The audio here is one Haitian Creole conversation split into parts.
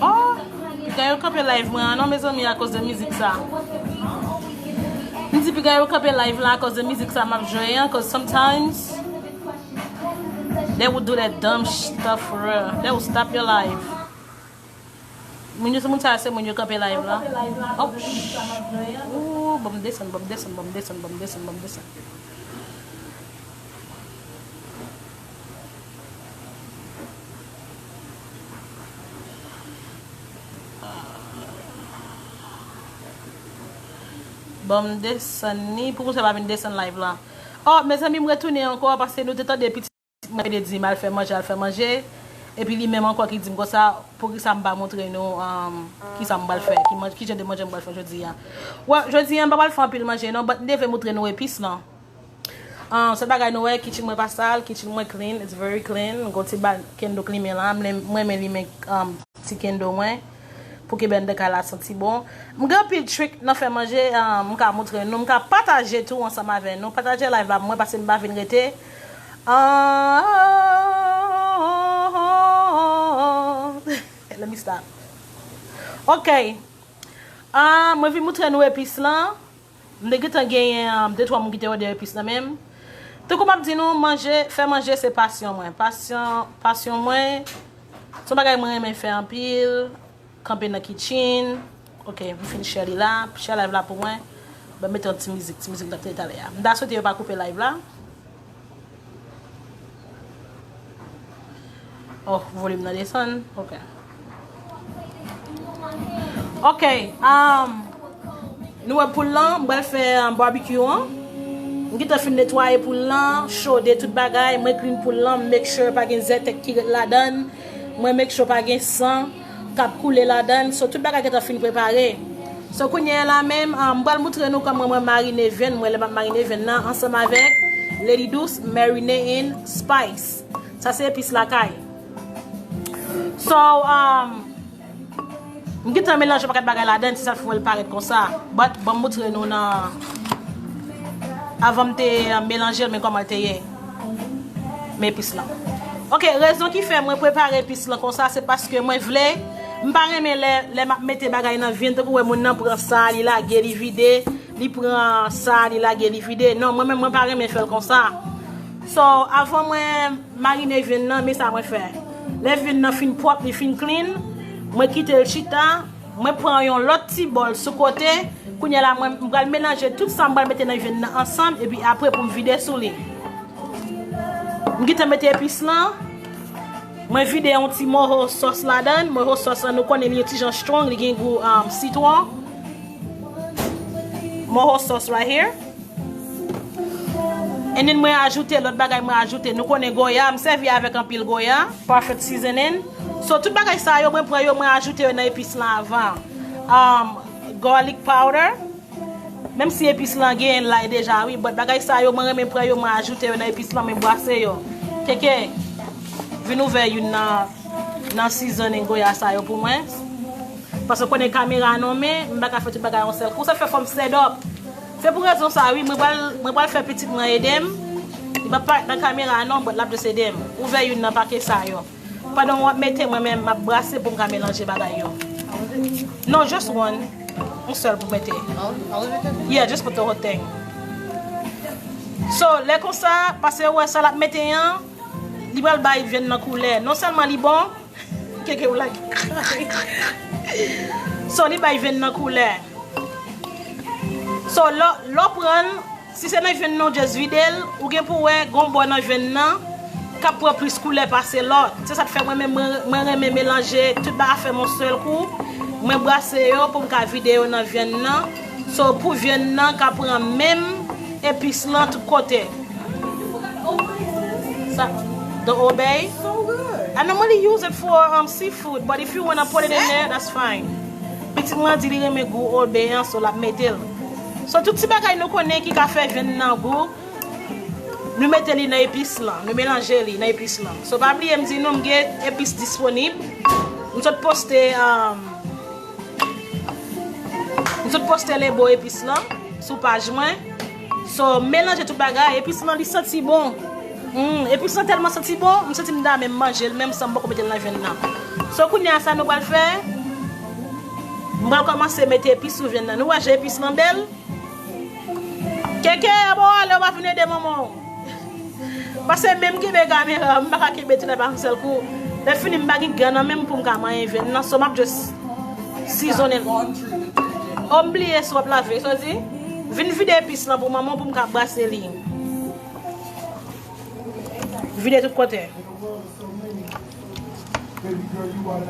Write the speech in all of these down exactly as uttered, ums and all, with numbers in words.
Oh, piga yo kanpe live mwen an non, mezanmi, akoz de mizik sa. M di piga yo kanpe live la akoz de mizik sa m ap jwe an, cause sometimes they will do that dumb stuff for real. They will stop your live. Moun yo, se moun sa, se moun yo kanpe live la. Oh, ooh, ban m desann, ban m desann, ban m desann, ban m desann, ban m desann. Ban m desann ni pou moun sa pa vin desann live la. Oh, mezanmi, m retounen ankò paske nou te tande pitit mwen te di m al fè manje, al fè manje. Epi li menm ankò ki di m konsa, poukisa m pa montre nou um, kisa m pral fè, ki, man- ki jan de manje m pral fè jodi a. Wè, jodi a m pa pral fè anpil manje non, but m te vle montre nou epis lan. Um, sèl bagay nou wè, kitchen mwen pa sal, kitchen mwen clean, it's very clean. M gon ti ba kendo k limen la, m lem- mwen renmen limen um, ti kendo mwen pou ke bèndèkay la santi bon. M gen anpil trick nan fè manje, um, m ka montre nou, m ka pataje tou ansanm avè nou. Pataje live la pou mwen paske m pa vin rete. Ah, let me stop. Ok. Ah, mwen vin montre nou epis lan. M te gentan genyen um, de twa moun ki te òdè epis lan menm. Tankou m ap di nou, manje, fè manje se pasyon mwen. Pasyon, pasyon mwen, se yon bagay mwen renmen fè anpil. Kanpe nan kitchen. Ok, m fin share li la. Share live la pou mwen. Ban m mete yon ti mizik, ti mizik m t ap tande talè a. M ta swete yo pa koupe live la. Oh, volim nan desann. Ok. Ok, um, nou wè poul lan, m pral fè um, barbecue an. M gentan fin netwaye poul lan, chode tout bagay, mwen clean poul lan, m make sure pa gen zètèk ki ret ladan l. Mwen make sure pa gen san k ap koule ladan l. So, tout bagay gentan fin prepare. So, kounye a la menm, ah, m pral montre nou kòman mwen marine vyann mwen lè m ap marine vyann nan ansanm avèk Lady Douce Marinating Spice. Sa se epis lakay. So, um, m gentan melanje yon pakèt bagay ladan, se sa k fè l parèt konsa. But, ban m montre nou nan, avan m te, uh, melanje l, men kòman l te ye. Men epis lan. Ok, rezon ki fè mwen prepare epis lan konsa, se paske mwen vle, m pa renmen lè, lè m ap mete bagay nan vyann, tankou wè moun nan pran sa, li lage, li vide, li pran sa, li lage, li vide. Non, mwen menm, mwen pa renmen fè l konsa. So, avan mwen marine vyann nan, men sa mwen fè. Lè vyann nan fin pwòp, li fin clean, mwen kite l chita, mwen pran yon lòt ti bòl sou kote, kounye a la, mwen, m pral melanje tout sa m pral mete nan vyann nan ansanm, epi apre pou m vide sou li. M gentan mete epis lan. Mwen vide yon ti moho sòs ladan l. Moho sòs lan, nou konnen li yon ti jan strong, li gen gou um, sitwon. Moho sòs right here. And then mwen ajoute, lòt bagay mwen ajoute, nou konnen goya, m sèvi avèk anpil goya, perfect seasoning. So, tout bagay sa yo, mwen pran yo, mwen ajoute yo nan epis lan avan. Um, garlic powder. Menm si epis lan gen lay deja, wi, but bagay sa yo, mwen renmen pran yo, mwen ajoute yo nan epis lan, mwen brase yo. Keke, vin ouvè youn nan, nan seasoning goya sa yo pou mwen. Paske konnen kamera nan men, m pa ka fè tout bagay yon sèl kou. Sa fè fò m set up. Se pou rezon sa, wi, mwen pral, mwen pral fè pitit mwen ede m. Li pa parèt nan kamera non, but l ap just ede m. Ouvè youn nan pake sa yo. Pandan w ap mete, mwen menm m ap brase pou m ka melanje bagay yo. Non, just one. Yon sèl pou mete. Yeah, just put the whole thing. So, lè konsa, paske ou wè sa l ap mete an, li pral bay vyann nan koulè. Non sèlman li bon, keke ou lage. So, li bay vyann nan koulè. So, lè, lè w pran l, si se nan vyann nan ou just vide l, ou gen pou wè gon bò nan vyann nan k ap pran plis koulè pase lòt. Se sa k fè mwen menm, mwen, mwen renmen melanje tout bagay fè m yon sèl kou. Mwen brase yo pou m ka vide yo nan vyann nan. So, pou vyann nan ka pran menm epis lan tout kote. Sa, the Old Bay. So good. I normally use it for um, seafood, but if you wanna put it in there, that's fine. Pitit mwen di li renmen gou Old Bay an, so l ap mete l. So, tout ti bagay nou konnen ki ka fè vyann nan gou, nou mete li nan epis lan, nou melanje li nan epis lan. So, pa bliye m di nou, m gen epis disponib. M sot poste, um, M sot poste lebo epis lan sou paj mwen. So, m melanje tout bagay. Epis lan, li santi bon. Hmm, epis lan tèlman santi bon, m santi m ta menm manje l, menm san m poko mete l nan vyann nan. So, kounye a, sa nou pral fè, m pral kòmanse mete epis sou vyann nan. Nou wè jan epis lan bèl? Keke, bon, ale, w pa vin ede manman w. Paske menm kenbe kamera, m pa ka kenbe tout la pa yon sèl kou. Lè fini, m pa gen gan nan men m pou m ka manyen vyann nan. So, m ap just seasonnen. Oh, m bliye si w ap lave. So, di, vin vide epis lan pou manman w pou m ka brase li. Vide tout kote.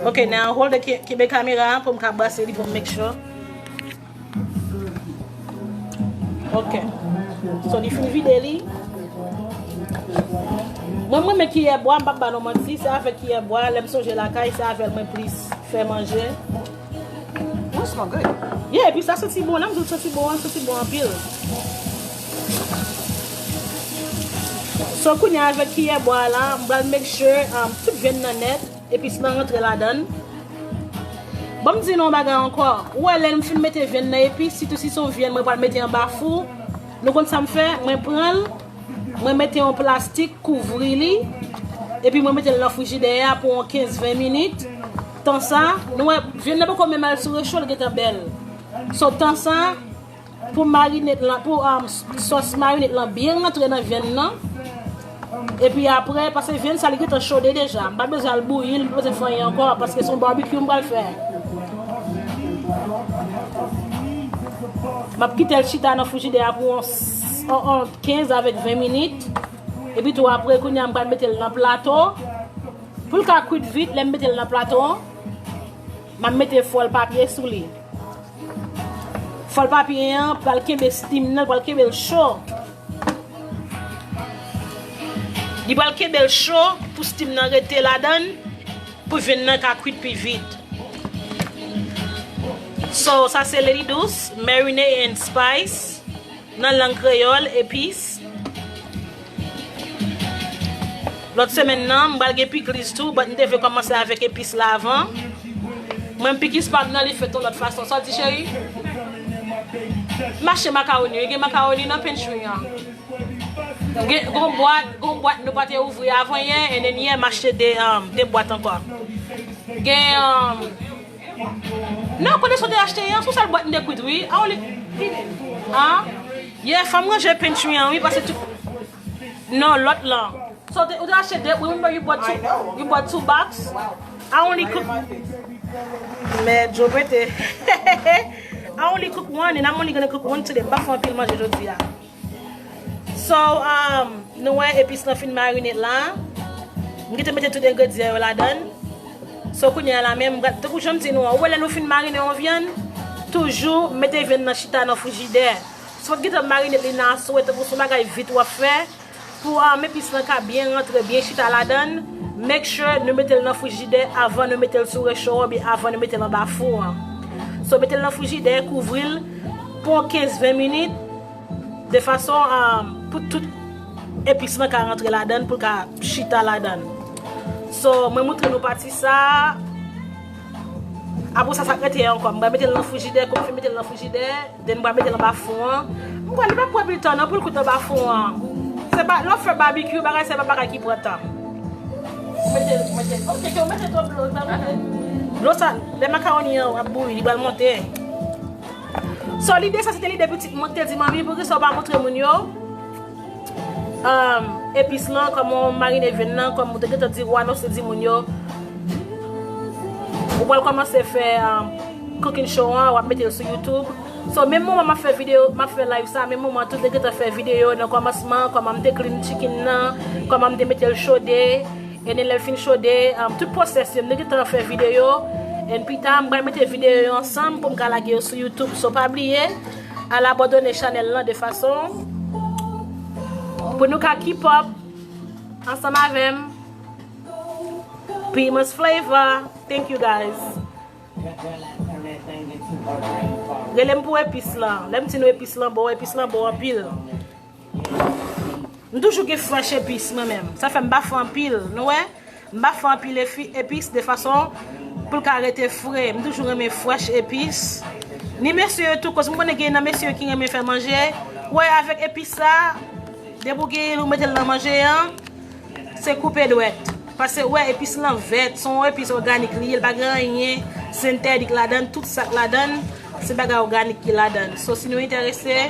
Ok, now hold the ki-, kenbe kamera pou m ka brase li pou m make sure. Ok. So, li fin vide li. Mwen, mwen, men kiyè bwa, m p ap ba nou manti, se avèk kiyè bwa, lè m sonje lakay, se avè l mwen plis fè manje. Ooh, smell good. Yeah, epi sa santi bon, lè m di w santi bon, an santi bon anpil. So, kounye a avèk kiyè bwa la, m pral make sure um, tout vyann nan nèt, epis lan rantre ladan l. Ban m di nou yon bagay ankò. Ou wè, lè m fin mete vyann nan epis, sitou si se yon vyann mwen pral mete anba fou, nou konn sa m fè? Mwen pran l, mwen mete yon plastik, kouvri li, epi mwen mete l nan frijidè a pou yon kenz ven minit. Tan sa, nou wè, vyann nan poko menm al sou recho, l gentan bèl. So, tan sa, pou marinate lan, pou um, sòs marinate lan byen rantre nan vyann nan. Epi apre, paske vyann sa li gentan chode deja. M pa bezwen al bouyi l, m pa bezwen fè anyen ankò, paske se yon barbecue m pral fè. M ap kite l chita nan frijidè a pou yon, s- yon, yon kenz avèk ven minit. Epi tou apre, kounye a m pral mete l nan plato. Pou l ka kwit vit, lè m mete l nan plato, m ap mete fòl papye sou li. Fòl papye an pral kenbe steam nan, pral kenbe l cho. Li pral kenbe l cho pou steam nan rete ladan l, pou vyann nan ka kwit pi vit. So, sa se Lady Douce, marinade and spice, nan lang kreyòl, epis. Lòt semèn nan, m pral gen pikliz tou, but m te vle kòmanse avèk epis la avan. Mwen, pikliz pa m nan, li fèt yon lòt fason. Sa w di, cheri? M achte makawoni, gen makawoni nan pantry an. Gen, gon bwat, gon bwat nou pa te ouvri avan yè, and then yè m achte de, um, de bwat ankò. Gen, um, non, kote sa w te achte an, se yon sèl bwat m te kwit, wi. A, w li, an? Yeah, fò m ranje pantry an, wi, paske tout, non, lòt lan. So, te, ou te achte de, remember you bought two, you bought two box? I only cook, men Joe pete. I only cook one, and I'm only gonna cook one today. M pa fè anpil manje jodi a. So, um, nou wè epis lan fin marinate la. M gentan mete tout engredyan yo ladan. So, kounye a la menm, tankou jan m di nou an, ou wè lè nou fin marine yon vyann, toujou mete vyann nan chita nan frijidè. Si w gentan marinate li nan aswè, tankou se yon bagay vit w ap fè, pou um, epis lan ka byen rantre, byen chita ladan, make sure nou mete l nan frijidè avan nou mete l sou recho oubyen avan nou mete l anba fou an. So, mete l nan frijidè, kouvri l pou yon kenz ven minit, de fason um, pou tout epis lan ka rantre ladan, pou l ka chita ladan. So, mwen montre nou pati sa a. Apre sa, sa k rete ankò. M pral mete l nan frijidè, kou m fin mete l nan frijidè, then m pral mete l anba fou an. M kwè li pa pran pil tan non pou l kwit anba fou an. Se pa, lè w fè barbecue, bagay sa e pa bagay ki pran tan. Mete, mete, ok, ke w mete twòp dlo, l pral monte. Dlo sa, lè makawoni an ap bouyi, li pral monte. So, lide sa, se te lide pitit mwen ki te di, "Manmi, poukisa w pa montre moun yo?" Um, epis lan, kòman w marine vyann nan, kòm ou te gentan di, ou anonse di moun yo, ou pral kòmanse fè um, cooking show an, w ap mete l sou YouTube. So, menm moman m ap fè videyo, m ap fè live sa, menm moman tou te gentan fè videyo nan kòmansman, kòman m te clean chicken nan, kòman m te mete l chode, and then lè l fin chode, um, tout pwosès yo, m te gentan fè videyo, and pita, m pral mete videyo yo ansanm pou m ka lage yo sou YouTube. So, pa bliye, al abandone chanèl lan de fason pou nou ka keep up ansanm avè m. Pimas Flavor. Thank you, guys. Rele m pou epis lan. Lè m di nou epis lan bon, epis lan bon anpil. M toujou gen fresh epis mwen menm. Sa fè m pa fè anpil, nou wè? M pa fè anpil efi-, epis de fason pou l ka rete fre. M toujou renmen fresh epis. Ni mesye yo tou, koz m konnen gen nan mesye yo ki renmen fè manje. Wè, avèk epis sa, depi w gen l, ou mete l nan manje an, se koupe dwèt. Paske, wè, epis lan vèt, se yon epis òganik li ye, li pa gen anyen sentètik ladan l, tout sa k ladan l, se bagay òganik ki ladan l. So, si nou enterese,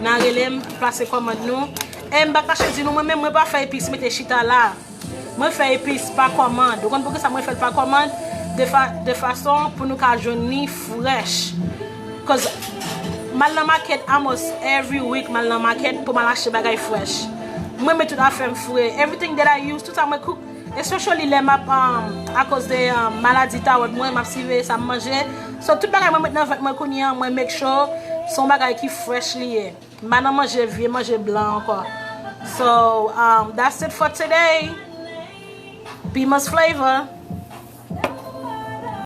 n a rele m, plase kòmand nou. E m pa kache di nou, mwen menm, mwen pa fè epis mete chita la. Mwen fè epis pa kòmand. Ou konn poukisa mwen fè l pa kòmand? De, fa, de fason pou nou ka jwenn li frèch. Cause m al nan makèt almost every week, m al nan makèt pou m al achte bagay frèch. Mwen met tout afè m fre. Everything that I use, tout sa mwen cook, especially lè m ap, um, akoz de, um, maladi tawòd mwen, m ap siveye sa m manje. So, tout bagay mwen met nan vant mwen kounye an, mwen make sure se yon bagay ki frèch li ye. M pa nan manje vye, manje blan ankò. So, um, that's it for today. Pimas Flavor.